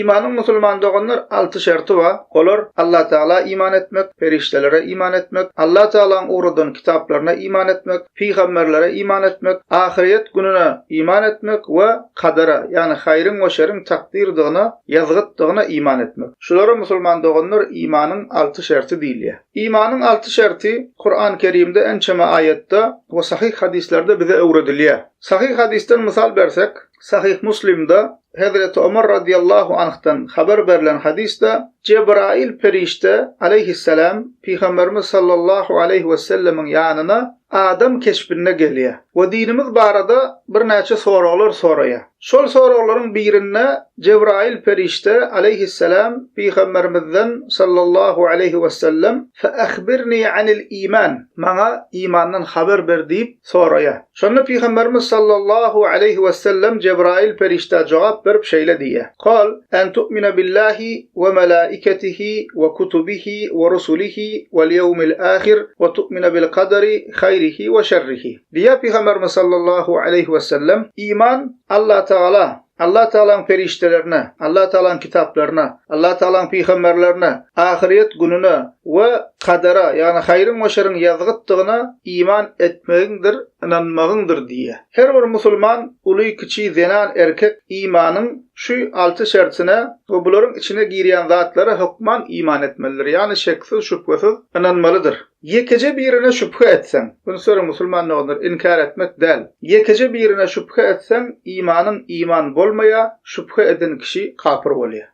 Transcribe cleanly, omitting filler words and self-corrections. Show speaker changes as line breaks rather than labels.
Imanyň musulman doganlar alty şerti bar. Olar, Allatagala iman etmek, perişdelere iman etmek, Allatagalaň ugradan kitaplaryna iman etmek, pygamberlere iman etmek, ahyrýet gününe iman etmek we kadara, ýagny haýryň we şeriň takdyrdygyna, ýazgytdygyna iman etmek. Şulara musulman doganlar imanyň alty şerti diýilýär. Imanyň alty şerti Kuran Kerimde ençeme aýatda we sahyh hadyslarda bize öwredilýär. Sahyh hadysdan mysal bersek, Sahyh Muslimde Hezreti Omar radyýallahu anhdan habar berlen hadysda Jebraýyl perişde aleýhissalam Pygamberimiz sallallahu aleýhi wesellemiň ýanyna adam keşbinde gelýär we dinimiz barada birnäçe soraglar soraýar. Şol soraglaryň birinde Jebraýyl perişde aleýhissalam Pygamberimizden sallallahu aleýhi wesellem Fe ahbirni anil iman, Maňa imandan habar ber diýip soraýar. Şonda Pygamberimiz sallallahu aleýhi wesellem Jebraýyl perişdä jogap berip şeýle diýýär, Kal, En tu'mine billahi we melaiketihi we kutubihi we rusulihi wel ýewmil ahir we tu'mine bil kaderi haýrihi we şerrihi. Diýýär Pygamberimiz sallallahu aleýhi wesellem, Iman Allatagala, Allah Tagalaň perişdelerine, Allah Tagalaň kitaplaryna, Allah Tagalaň pygamberlerine, ahyrýet gününe we kadara, ýagny haýryň we şeriň ýazgytdygyna iman etmegiňdir, ynanmagyňdyr diýýär. Her bir musulman, uly, kiçi, zenan, erkek imanyň şu alty şertine we bularyň içine girýän zatlara hökman iman etmelidir, ýagny şeksiz, şübhesiz ynanmalydyr. Ýekeje birine şübhe etseň, üns beriň musulman doganlar, inkär etmek däl. Ýekeje birine şübhe etseň, imanyň iman bolmaýar, şübhe eden kişi kapyr bolýar.